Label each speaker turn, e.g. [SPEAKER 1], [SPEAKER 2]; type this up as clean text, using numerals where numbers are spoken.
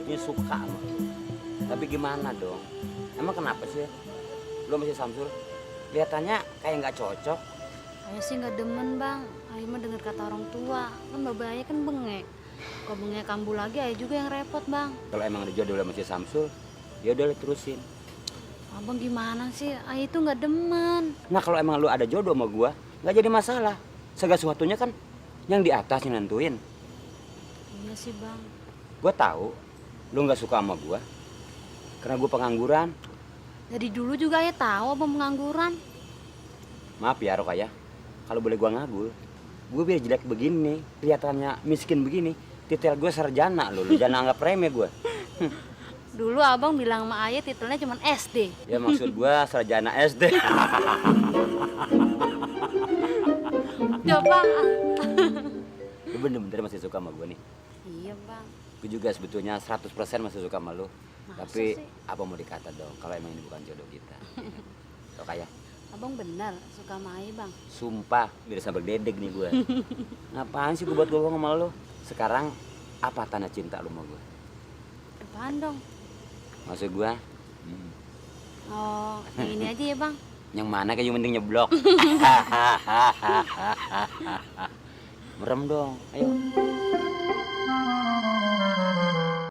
[SPEAKER 1] sebetulnya suka sama lu. Tapi gimana dong? Emang kenapa sih lu masih Samsul? Kelihatannya kayak nggak cocok.
[SPEAKER 2] Ayah sih nggak demen bang. Ayah mah denger kata orang tua. Kan bapak ayah kan bengek. Kalau bengek kambuh lagi ayah juga yang repot bang.
[SPEAKER 1] Kalau emang ada jodoh sama si Samsul, ya udah lu terusin.
[SPEAKER 2] Abang gimana sih? Ayah itu nggak demen.
[SPEAKER 1] Nah kalau emang lu ada jodoh sama gua, nggak jadi masalah. Segala sesuatunya kan yang di atas yang nentuin.
[SPEAKER 2] Iya sih bang.
[SPEAKER 1] Gua tahu lu nggak suka sama gua karena gua pengangguran.
[SPEAKER 2] Dari dulu juga ayah tahu abang pengangguran.
[SPEAKER 1] Maaf ya Rokaya, kalau boleh gua ngagul, gua biar jelek begini, kelihatannya miskin begini, titel gua sarjana lu jangan anggap remeh gua.
[SPEAKER 2] Dulu abang bilang sama ayah titelnya cuma SD.
[SPEAKER 1] Ya maksud gua sarjana SD.
[SPEAKER 2] Ya bang.
[SPEAKER 1] Lu bener-bener masih suka sama gua nih.
[SPEAKER 2] Iya bang.
[SPEAKER 1] Gua juga sebetulnya 100% masih suka sama lu.
[SPEAKER 2] Masa
[SPEAKER 1] Tapi
[SPEAKER 2] sih?
[SPEAKER 1] apa mau dikata dong kalau emang ini bukan jodoh kita. Rokaya,
[SPEAKER 2] Abang benar suka sama ayah bang.
[SPEAKER 1] sumpah biar sampai dedek nih gua. Ngapain sih gua buat gua sama lu? Sekarang apa tanda cinta lu sama gua?
[SPEAKER 2] Apaan dong?
[SPEAKER 1] Maksud gua,
[SPEAKER 2] Oh yang ini aja ya bang.
[SPEAKER 1] yang mana kayak penting nyeblok. Merem dong, ayo.